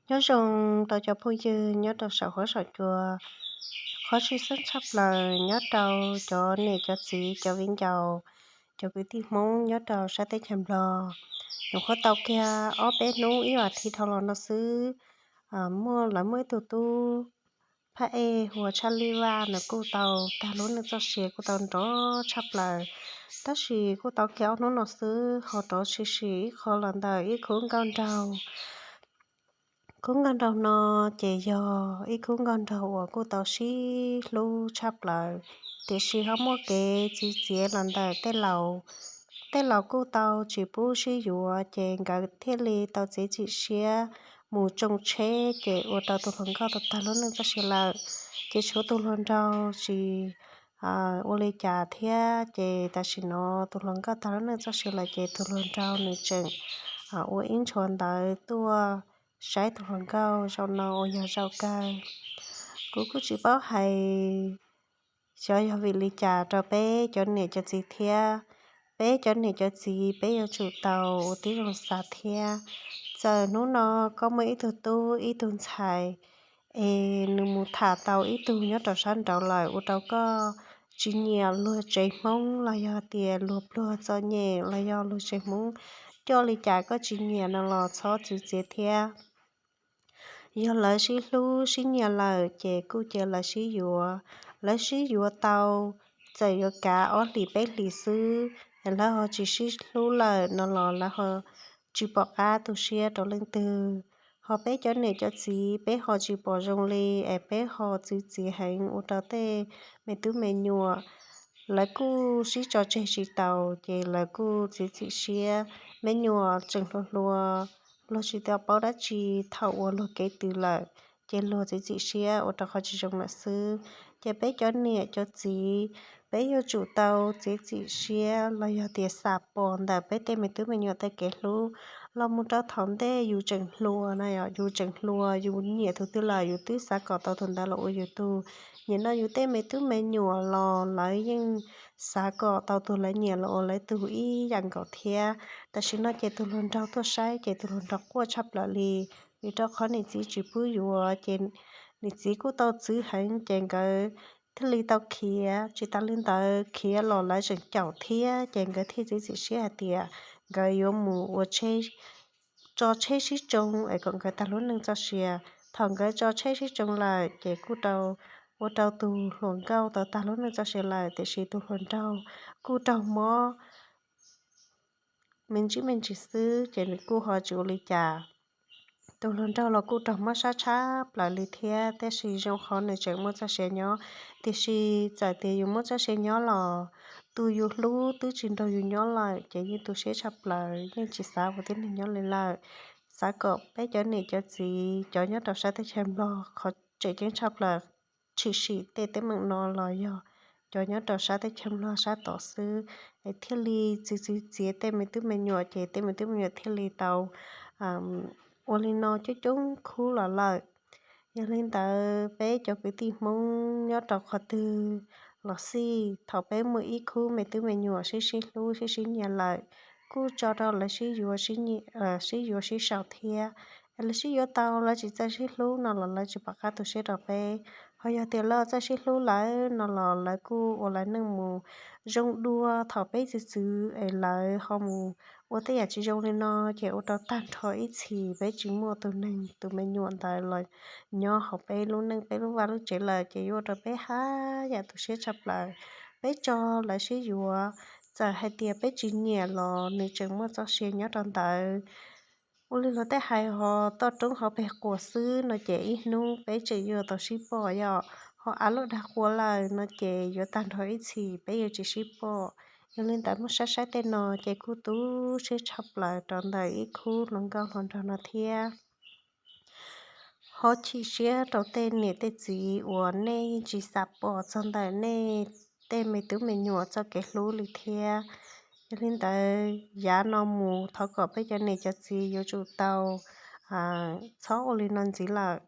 Nyob zoo rau cov phooj ywg nyob rau saum huab saum cua, qhov tshwj xeeb tshaj plaws nyob rau cov niam cov txiv cov viv ncaus, cov kwv tij Hmoob nyob rau sab teb chaws Nplog. Nyuam qhuav tau kiag ob peb hnub ib vas thiv dhau los no xwb, muaj lawv muaj ib tug tub phab ej hu ua Tshaj Lij Vaj, nws kuj tau tag lub neej txoj sia kuj tau nrov tshaj plaws. Tab sis kuj tau kiag ob hnub no xwb ho rov tshwm sim ib qho los ntawm ib khub nkauj nraug. Khub nkauj nraug no ces yog ib khub nkauj nraug uas kuj tau sib hlub tshaj plaws, tiam sis ho muaj kev txwv txiav los ntawm tej laus. Tej laus kuj tau tsis pub sib yuav, ces nkawd thiaj li tau txiav txim siab mus tsoo tsheb, ces ua rau tus hluas nkauj tau tag lub neej txoj sia lawm. Ces tshuav tus hluas nraug tsis ua li cas thiab, ces tam sim no tus hluas nkauj tag lub neej txoj sia lawm, ces tus hluas nraug nws tseem ua ib ntshua ntawv tuaj saib tus hluas nkauj zaum no uas yog zaum kawg. Kuv kuj tsis paub hais xyov yog vim li cas rau peb cov niam cov txiv thiab. Peb cov niam cov txiv peb yuav tsum tau ua tib zoo xav thiab. Txawm hnub no koj muaj ib tug tub ib tug ntxhais, es nws mus tham tau ib tug nyob rau sab nraud lawm ua rau koj tsis nyiam luag tsev Hmoob los yog tias luag pluag txom nyem los yog luag tsev Hmoob coj li cas koj tsis nyiam no los txhob txwv txiav thiab. Yog lawv sib hlub sib nyiam lawm ces kuj cia lawv sib yuav. Lawv sib yuav tau, txawm yuav kav ob hlis peb hlis xwb, lawv ho tsis sib hlub lawm no los lawv ho tsis pom qab tu siab rau leej twg. Ho peb cov niam cov txiv peb ho tsis pom zoo li, es peb ho txwv txiav heev ua rau tej me tub me nyuam lawv kuj sib tso tseg tsis taus, ces lawv kuj txiav txim siab. Me nyuam tseem hluas hluas, luag tsis tau paub dab tsi, thaum uas luag kev tws lawm, ces luag txiav txim siab ua rau qhov tsis zoo lawm xwb. Ces peb cov niam cov txiv, peb yuav tsum tau txiav txim siab los yog tias xam pom ntawm peb tej me tub me nyuam tej kev hlub los mus rau thaum ntej yus tseem hluas na, yus tseem hluas yus nyiam tus twg lawm yus twb xav kom tau tus ntawd los ua yus tug. Nim no yus tej me tub me nyuam los lawv yeej xav kom tau tus lawv nyiam los ua lawv tug ib yam nkaus thiab. Tam sim no ces tus hluas nraug tuaj saib ces tus hluas nraug quaj tshaj plaws li, vim rau qhov niam txiv tsis pub yuav ces niam txiv kuj tau txwv heev ces nkawd thiaj li tau khiav. Tsis tas li ntawd khiav los lawv tseem caum thiab ces nkawd thiaj txiav txim siab hais tias nkawd yuav mus ua tso tsheb sib tsoo es kom nkawd tag lub neej txoj sia. Thaum nkawd tso tsheb sib tsoo lawm ces kuj ua rau tus hluas nkauj tau tag lub neej txoj sia lawm, tiam sis tus hluas nraug kuj raug mob me ntsis me ntsis xwb ces nws kuj ho tsis ua li cas. Tus hluas nraug los kuj raug mob sab tshab plaws li thiab, tab sis zoo qhov nws tseem muaj txoj sia nyob. Tiam sis txawm tias yus muaj txoj sia nyob los tus yus hlub twb tsis nrog yus nyob lawm ces yeej tu siab tshaj plaws, yeej tsis xav ua tib neeg nyob li lawm. Xav kom peb cov niam cov txiv cov nyob rau sab teb chaws Nplog qhov tseem ceeb tshaj plaws tshwm sim tej teeb meem no los yog cov nyob rau sab teb chaws Nplog sab tod xwb, es thiaj li txwv txwv txiav tej me tub me nyuam ces tej me tub me nyuam thiaj li tau ua li no coob coob khub los lawm. Yog li ntawd peb cov kwv tij Hmoob nyob rau qhov twg los xij, thaum peb muaj ib khub me tub me nyuam sib sib hlub sib sib nyiam lawm, kuj tso rau lawv sib yuav sib yuav sib sau thiab. Es lawv sib yuav tau lawv tsis txawj sib hlub no los lawv tsis pom qab tu siab rau peb. Ho yog tias lawv txawj sib hlub lawm no los lawv kuj ua lawv neej mus zoo dua. Thaum peb txwv txwv es lawv ho mus ua tej yam tsis zoo li no ces ua rau tag nrho ib txhis peb tsis muaj tus neeg tus me nyuam ntawd los nyob hauv peb lub neej peb lub vaj lub tsev lawm ces yuav ua rau peb haj yam tu siab tshaj plaws. Peb tso lawv sib yuav, txawm hais tias peb tsis nyiam los nws tseem muaj txoj sia nyob rau ntawd. Ua li luag tej hais ho toj roob hauv pes quas xwb no ces ib hnub peb tseem yuav tau sib pom yom. Ho av lub dag quas lawm no ces yuav tag nrho ib txhis peb yuav tsis sib pom. Yog li ntawd muab saib saib tej no ces kuj tu siab tshaj plaws rau ntawm ib khub hluas nkauj hluas nraug no thiab. Ho chim siab rau tej niam tej txiv uas nej yeej tsis xam pom txog ntawm nej tej me tub me nyuam txoj kev hlub li thiab. Yog li ntawd yav no mus thov kom peb cov niam cov txiv yuav tsum tau txhob ua li no ntxiv lawm.